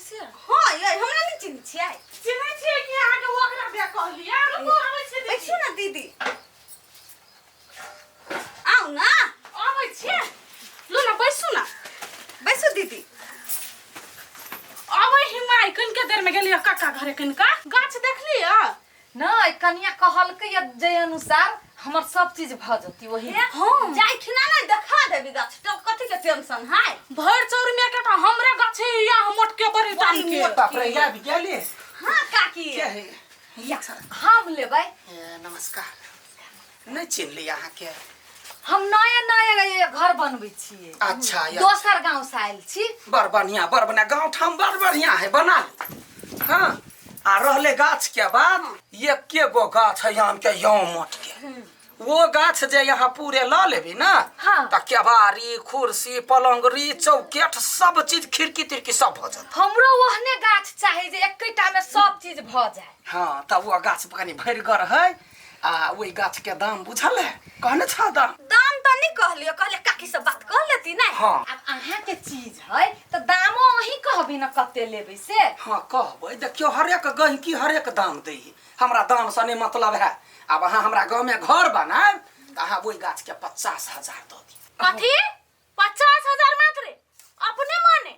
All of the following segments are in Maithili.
से? हाँ ये हमरा नहीं चिन्है छियै। चिन्है छियै कि अहाँके ओकरा बियाह कहलियै? रुकू, आबै छियै दीदी। बैसू ना दीदी, आउ ना। आबै छियै, लू ना, बैसू ना। बैसू दीदी। आबै ही माय, कनिके देर में गेलियै काका घरे, कनिका गाछ देखलियै। नहि, कनिया कहलकै या जे अनुसार हमर सब चीज भऽ जती वही। हाँ जाय खिना नहीं देखा देबी गाछ तो कथी के टेंशन है? भरि चौर में एकटा हमरे गाछ है, या मोटके बड़ी तान के। बाप रे, या भी गेली? हाँ काकी। क्या है या, हम लेबै। ए, नमस्कार। नहीं चिन्हली अहाँके। हम नया नया ये घर बनबै छियै। अच्छा, या। दोसर गांव से आयल छी। बड़ बढ़िया, बड़ बढ़िया। गाँव ठाम बड़ बढ़िया है, बना ले। हाँ, आ रहले गाछ के बाद, एके गो गाछ है आम के, यौ मोट के। वो गाछ जे यहाँ पूरे ल लेबी ना, हाँ। त केबाड़ी, कुर्सी, पलंगरी, चौकेट, सब चीज, खिड़की तिड़की सब भऽ जात। हमरो ओहने गाछ चाही जे एकेटा में सब चीज भऽ जाय। हाँ, त वो गाछ कनि भरिगर है। आ ओहि गाछ के दाम बुझल है? कहने छ दाम? दाम तो नहीं कहलियो, कहले काकी से बात कर लेती ना। हाँ। आब अहाँके चीज है तऽ दामो अहीं कहबी ने कते लेबै से। हाँ कहबै। देखियौ, हरेक गहिकी हरेक दाम दै है, हमरा दाम से नहीं मतलब है। आब अहाँ हमरा गाँव में घर बनायब तऽ अहाँ ओहि गाछ के 50,000 दऽ दियौ। कथी 50,000 मात्र? अपने माने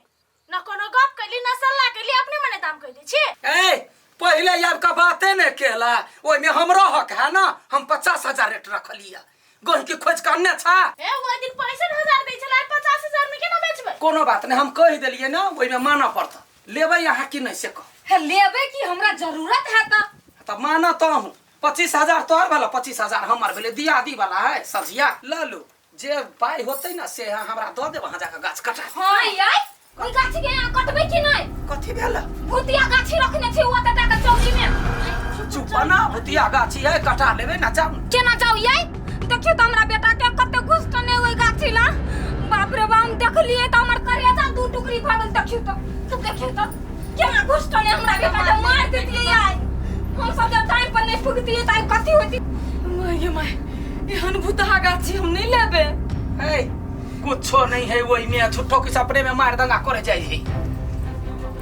न कोनो गप कैली न सल्लाह कैली, अपने मने दाम कह दै छी। ए, पहिले आबि कऽ बाते ने केला, ओहिमे हमरो हक है ना। हम 50,000 रेट रखलियै, गहिकी खोजि कऽ अनने छा। ए, ओहि दिन 65,000 दै छलै, 50,000 में केना बेचबै? कोनो बात नहि, हम कहि देलियै ने, ओहिमे मानऽ पड़त। लेबै अहाँ कि नहि से कहू। हे, लेबै कि, हमरा जरूरत है तऽ। तऽ मानऽ तऽ हूँ। 25,000 तोहर भेल, 25,000 हमर भेलै। दियादी वाला है, सझिया लऽ लू। जे पाइ होतै ने से अहाँ हमरा दऽ देब, अहाँ जाकऽ गाछ कटा देब। हाँ यै, ओहि गाछी के अहाँ कटबै कि नहि? कथी भेल? भूतिया गाछी रखने छी ओ तटा के चौकी में। चुप ना, भूतिया गाछी है, कटा लेबै ना, जाउ। केना जाउ यै? देखियौ तऽ हमरा बेटा के कते गुस्सा ने ओहि गाछी ला। बाप रे बाप, हम देखलियै तऽ हमर करेजा दू टुकड़ी भऽ गेल। देखियौ तऽ, देखियौ तऽ केना गुस्सा ने हमरा बेटा के मार देतियै आइ। हम सब जब टाइम पर नहि पुगतियै तऽ आइ कथी होती। माय गे माय, एहन भूतहा गाछी हम नहीं लेबे। ए, कुछो नहीं है ओहि में, झूठो के सपने में मार दंगा करे जाय है।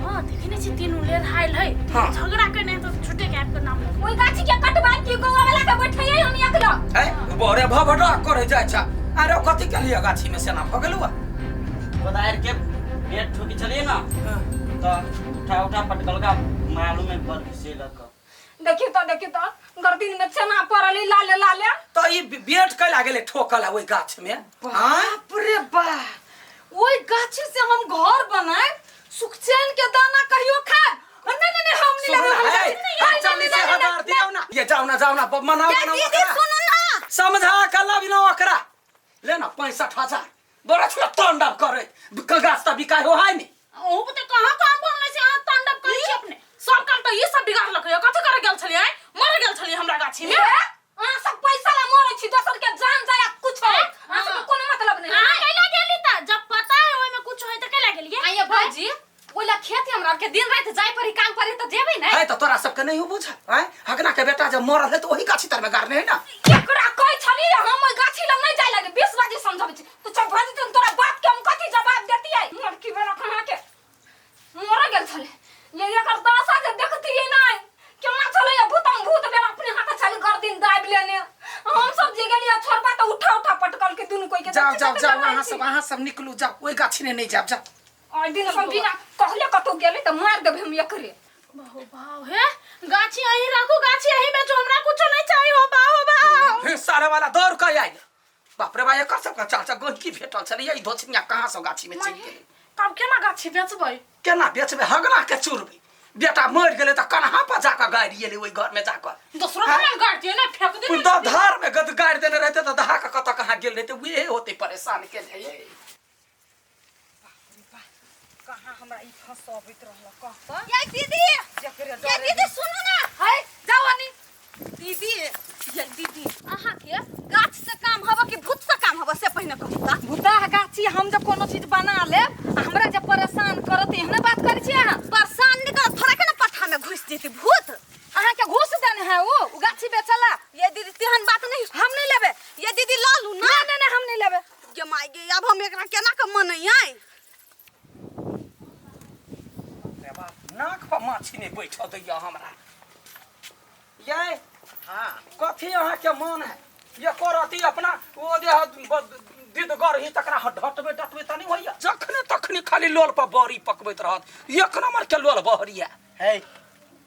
हां, देखने छी तीनू लेर हाइल है। हाँ। झगड़ा करने तो झूठे के आपके नाम लग। ओहि गाछी के कटबा की गौआ वाला के बैठैयै हम एकला। ए, बड़े भभटा करे जाय छ। अरे कथी के लिए गाछी में सेना भऽ गेलौ? कोदारि के पेट ठोकी छलियै ने तऽ उठा उठा पटकलका, मालूम में बड़ घिसेलक। देखियो तो, देखियो तो, गर्दिन में चना पड़ल है लाले लाले। तऽ ई बेट कैला गेलै ठोकल ओहि गाछ में? बाप रे बाप, ओहि गाछी से हम घर बनाए सुखचैन के दाना कहियो खाए? नहीं नहीं नहीं, हम नहीं लेबै, हम गाछी नहीं लेबै, नहीं, चालीस नहीं, हजार दियौ ना। ये जाओ ना, जाओ ना, मनाओ ये मनाओ दीदी ओकरा। सुनू ना। समझा के लाबी ना ओकरा। ले ना 65,000। बड़ा छोटा तांडव करे गाछ तऽ बिकाय हो है नी। अहूँ तऽ कहाँ काम बोलने छै, अहाँ तांडव करै छी अपने। सब काम तऽ ई सब बिगाड़लक यौ। कथी करे गेल छलियै? मर गेल छलियै हमरा गाछी में। अहाँ सब पैसा ला मरै छी, दोसर के जान जाय आ कुछ होय, अहाँ सबके कोनो मतलब नहीं। अहाँ कैला गेली तऽ? जब पता है ओहिमे कुछ होय तऽ कैला गेलियै? आइए भौजी, ओइला खेत हमरा के दिन राति जाय पड़ी, काम पड़ी तऽ जेबै ने। है तऽ तोरा सबके नहीं हो बुझल? आँय, हगना के बेटा जब मरल है तऽ ओही गाछी तर में गाड़ने है ना। एकरा कहै छली हम ओहि गाछी लग नहीं जाय लगे, 20 बाजी समझाबै छी। तू चुप भऽ जेतै, तोरा बाप के हम कथी जवाब देतियै? लड़की बेरा कहाँ के मर गेल छलै ये, एकर दशा जे देखतियै नहि, केना छलै ये भूतम भूत बेरा अपने हाथ छलै गर्दिन दाबि लेने। हम सब जे गेलियै छोड़बा तऽ उठा उठा पटकल के दुनू कोई के। जाओ देखी जाओ कते जाओ, डराइ अहाँ छी। सब, अहाँ सब निकलू, जाओ, ओहि गाछी ने नहीं जाब, जाओ। ओहि दिन हम बिना कहले कतौ गेलै तऽ मारि देबै हम एकरे। बाहो बाहो, हे गाछी अहीं राखू, गाछी अहीं बेचू, हमरा कुछो नहीं चाहिए हो बाहो बाहो। हे सारे वाला दौड़ के आयल। बाप रे बा, एकर सबके चाचा गहिकी भेटल छलै। ई धोछनिया कहाँ सब गाछी में चलि गेलै? तब केना गाछी बेचबै? केना बेचबै? हगना के चुरबै। बेटा मरि गेलै तऽ कन्हा पर जाकऽ गाड़ि एलै ओहि घर में जाकऽ। दोसरो घर में गाड़ि दियौ ने, फेंक दियौ ने। धार में गद गाड़ि देने रहते तऽ दहा कऽ कतऽ कहाँ गेल रहते, उहे होते परेशान के जाइए। कहाँ हमरा ई फंसबैत रहल कहता। ये दीदी, जकरे ये डरे दीदी सुनू ना। है जाओ अनी। दीदी, ये दीदी, अहाँ के गाछ से काम हब कि भूत से काम हब से पहिने कहू त। भूताह गाछी हम जब कोनो चीज बना लेब आ हमरा जब परेशान करत, एहने बात करै छी अहाँ? परेशान नहीं करत, थोड़ा के ना पठा में घुस जेती भूत। अहाँ के घुस देने है ओ गाछी बेचला। ये दीदी, तेहन बात नहीं। हम नहीं लेबे। ये दीदी, ल लू ना। नहीं नहीं नहीं, हम नहीं लेबे। गे my गे, अब हम एकरा केना के मनैयै? नाक पर माछी नहि बैठऽ दैया हमरा। ये कथी अहाँके मन है एको रति अपना ओ जे दिदगर ही तकरा ढटबे डटबे तऽ नहि होइया। जखने तखने खाली लोल पर बड़ी पकबैत रहत, एक नंबर के लोल बहरिया है।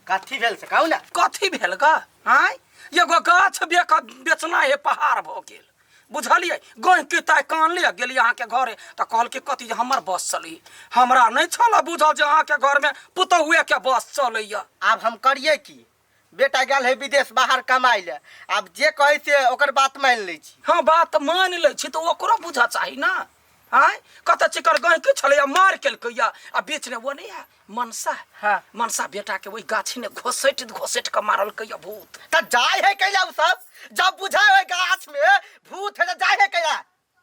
कथी भेल से कहू ना? कथी भेल गा? आँय, एगो गाछ बेचना है पहाड़ भऽ गेल, बुझलियै? गहिकी ताहि कान लिअ गेलियै अहाँके घरे तऽ कहलकै कथी जे हमर बस चलैए। हमरा नहि छल बुझल जे अहाँके घरमे पुतहुएके बस चलैए। आब हम करियै की? बेटा गेल है विदेश बाहर कमाइ लए, आब जे कहै से ओकर बात मानि लै छी। हँ, बात मानि लै छी तऽ ओकरो बुझऽ चाही ना। आँय, कतऽ चिकन गहिकी छलैए मारि केलकैए आ बेचने ओ नहि है मनसा। हाँ। मनसा बेटा के वही गाछी ने घोसैट घोसैट के मारलकै भूत। तऽ जाय है कैला उ सब? जब बुझाय ओहि गाछ में भूत है तऽ जाय है कैला?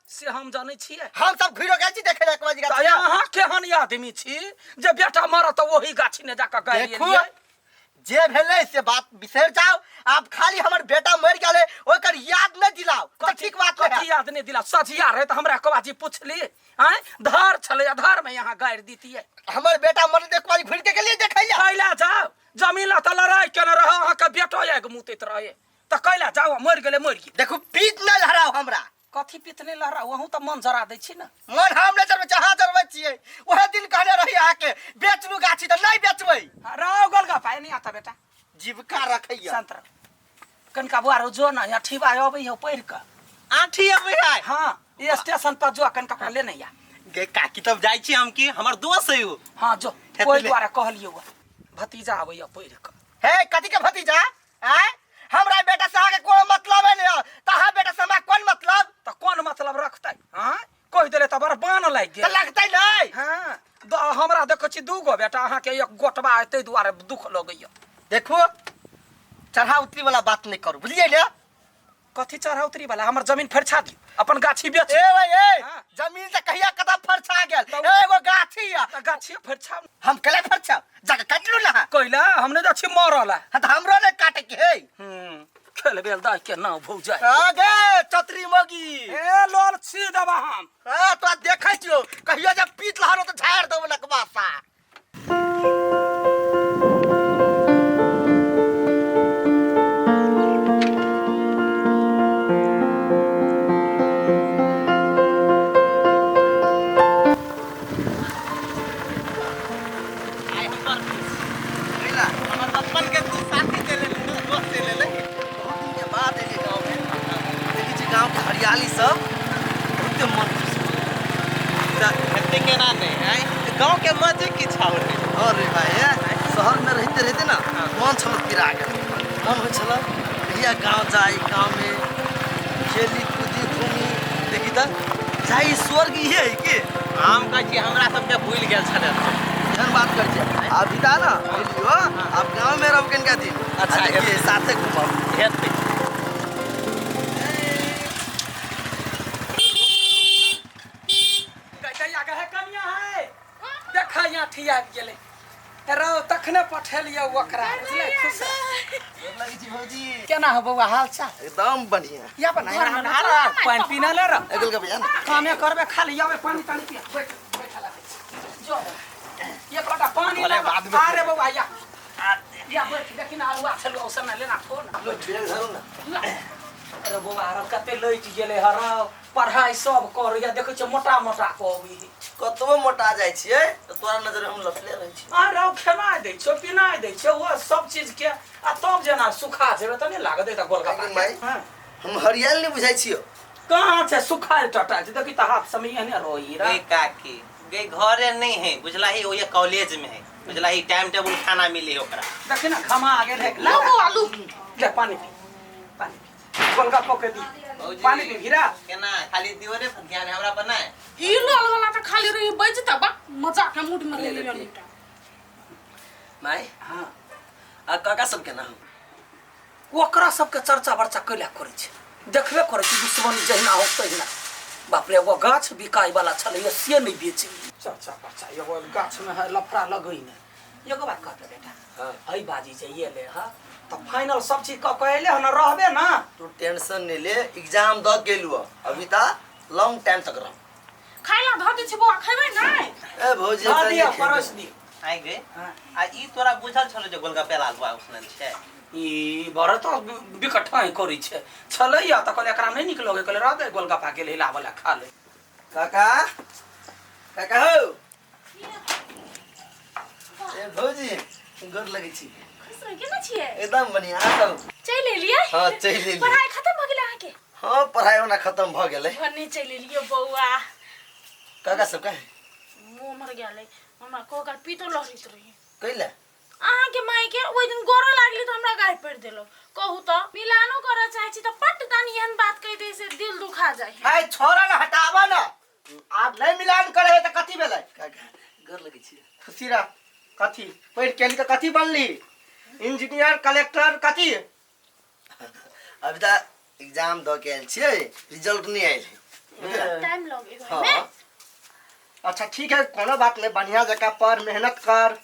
से हम जानै छियै। हम सब घुरो गेल छी देखै लए एक बाजी गाछ। तऽ अहाँ केहन आदमी छी जे बेटा मरत तऽ ओही गाछी ने जाकऽ गाड़ि देखू, एलियै? जे भेलै से बात बिसरि जाओ। आब खाली हमर बेटा मरि गेलै ओकर याद नहि दिलाओ तऽ ठीक बात कथी नहि। याद नहि दिला? सझिया रहे तऽ हमरा कबाजी पुछली? आँय, धार छलै, धार में यहाँ गाड़ि दितियै। हमर बेटा मरल एक बारी घुरि के गेलियै देखै लए? कैला जाओ, जमीन ला तऽ लड़ाई केने रह, अहाँके बेटो आगि मुतैत रहे, तऽ कैला जाओ? मरि गेलै मरि गेल। देखू, पीत नहि लहराउ हमरा। कथी पीत नहि लहराउ? अहूँ तऽ मन जरा दै छी ने। मन हम नहि जरबै छी, अहाँ जरबै छियै। ओहे दिन कहने रही अहाँके बेचलू गाछी तऽ नहि बेचबै। राव गोलगप्पा पाइ नहि आता बेटा। जीविका रखैया। शांत रह कनिका बुआ, रो जो ना, यहाँ ठीबा अबै हो पढ़ि कऽ। आठी अबै है? हाँ, ये स्टेशन पर जो, कनिका ओकरा लेने या। गे काकी, तब जाइ छी हम की हमर दोस्त है उ। हाँ जो। हेतै ओहि ले। दुआरे कहलियौ, भतीजा अबैया पढ़ि कऽ। हे, कथी के भतीजा? आँय, हमरा बेटा से अहाँके कोनो मतलब नहीं है तऽ अहाँ बेटा से हमरा कोन मतलब? तऽ कोन मतलब रखतै? हाँ, कहि देले तऽ बड़ बान लागि तऽ गेल। लगतै नहि। हाँ, हमरा देखै छी दू गो बेटा, अहाँके एक गोटबा है, ताहि दुआरे दुख लगैया। देखू, चढ़ा उतरी वाला बात नहीं करू, बुझलियै ने? कथी चढ़ा उतरी वाला? हमर जमीन फरिछा दियौ, अपन गाछी बेच। ए भाई ए। हाँ। जमीन से कहिया कतऽ फरछा गेल? तऽ एगो गाछी है। तऽ गाछी फरिछा। हम केला फरछा जाके काटलू ना? कैला हम नहि जाइ छी मरल। हाँ, तऽ हमरो नहीं काटे के है। खेल बेल दाइ के नाव भौ जाय। आगे चतरी मोगी। ए लोल छी देबा हम। हाँ, तोरा देखै छियौ कहियो जब पीत लहरो तऽ झाड़ि देबो नकबासा। आइ हमर हमर बचपन के तू साथी चले ले, दोस्त चले ले। बहुत दिन के बाद एलियै गाँव में, देखै छी गाँव के हरियाली सब, बहुते मन खुश भऽ गेल। तऽ हेतै केना नहि? आँय, गाँव के मजे किछु आओर है। अरे भाई, ए, शहर में रहते रहते ना मन छल पिरा गेल। मन होइ छल कहिया गाँव जाई, गाँव में खेली कूदी घूमी। देखी तऽ जाई स्वर्ग इहे है की। हम कहै छी हमरा सबके भूलि गेल छलै। एहन बात कर छियै? अभी तऽ ना बुझलियो, आब गाँव में रहब कनिका दिन। अच्छा, आ देखिए साथे घूमब। हेतै। कैया कहे कनिया है, देखा यहाँ ठीक आबि गेलै रौ, तखने पठेलियै ओकरा, बुझलै? खुश रह। लगै छी भौजी। केना हो बौआ, हाल चाल? एकदम बढ़िया। या बना पानि पीना ले रह। अगल के भैया ना कामे करबे खाली आवे पानि तानि पिया, बैठ बैठ ला जो, एक लोटा पानी भले ले। बाद में। अरे बौआ, या या बैठ, देखी ना आलुआ छलुआ उसब ना लेना खो ना। लो, बेल धरू ना। अरे बौआ, अरे कते लैट गेलै हर, पढ़ाई सब करैया, देखै छियै मोटा मोटा कऽ अबै है। कतबो मोटा जाइ छियै तऽ तोरा नजर हम लटले रहै छी। आ रौ, खेनाइ दै छियौ, पिनाइ दै छियौ, ओ सब चीज के, आ तब जेना सुखा जेबै तऽ नहि लागत एकटा गोलगप्पा लेकिन माइ, हाँ। हम हरियाल नहि बुझाइ छियौ। कहाँ छै सुखायल टटा छै, देखी तऽ हाथ समय एहने रही गे काकी गे, घरे नहीं है बुझला ही, वो ये कॉलेज में है बुझला ही, टाइम टेबुल खाना मिले है ओकरा। देखी ना घमा गेल है। लो बौआ लू। ले पानी पी, पानी पी, गोलगप्पा के दी। भौजी, पानी पी भीरा। केना खाली दियोरे पर ध्यान है, हमरा पर नहीं? ई लोल वाला तऽ खाली रही बजता बा मजा के मूड में ले ले ले लियो पी। नीटा। माय। हाँ। आ काका सब केना हो? ओकरा सबके चर्चा बर्चा कैला करै छै? देखबे करै छी दुश्मनी जहिना हो तहिना। बाप रे, एगो गाछ बिकाय वाला छलैया से नहि बेचै। चर्चा बर्चा एगो गाछ में है लफड़ा लगै ने। एगो बात कहते बेटा। हाँ। है बाजी जे एले ह तऽ फाइनल सब चीज कऽ के एले ह न, रहबे ना? तू टेंशन नहीं ले, एग्जाम द गेलु अभी ता लॉन्ग टाइम तक रह। खाइ ला धऽ दै छी बौआ, खेबै नहि? ए भौजी, धऽ एतऽ दिअ, नहि खेबै। परसि दिअ। आइ गे। हाँ। आ ई तोरा बुझल छलो जे गोलगप्पा लाल बुआ उसनल छै? ई बड़ तऽ विकट ठाँइ करै छै। छलैया तऽ कहलियै एकरा नहि नीक लगै, कहलियै रह दे, गोलगप्पा गेलै लाबऽ लए, खा ले। काका, काका हौ। ए भौजी, गोर लगै छी। खुश रह, केना छियै? एकदम बढ़िया, अहाँ कहू। चलि एलियै? हाँ, चलि एलियै। पढ़ाइ खतम भऽ गेलै अहाँके? हाँ, पढ़ाइ ओना खतम भऽ गेलै। भने चलि एलियै बौआ। काका सब कहाँ? मुँह मर गेलै हमरा, कह पीतो लहरैत रही। कैला? अहाँके माय के ओहि दिन गोरो लागली तऽ हमरा गारि पड़ि देलक। कहू तऽ, मिलानो करऽ चाहै छी तऽ पट दानी एहन बात कहि दे से दिल दुखा जाइ है। है छोड़ा ना, हटावा ना, आब नहीं मिलान करे है तऽ कथी भेलै? काका, गोर लगै छी। खुशी रह। कथी पढ़ि के एली तऽ कथी बनली? इंजीनियर, कलेक्टर, कथी? अभी तऽ एग्जाम दऽ के आयल छियै, रिजल्ट नहि आयल है, बुझलियै? टाइम लगे। हाँ। अच्छा ठीक है, कोनो बात नहीं, बढ़िया जगह पर मेहनत कर।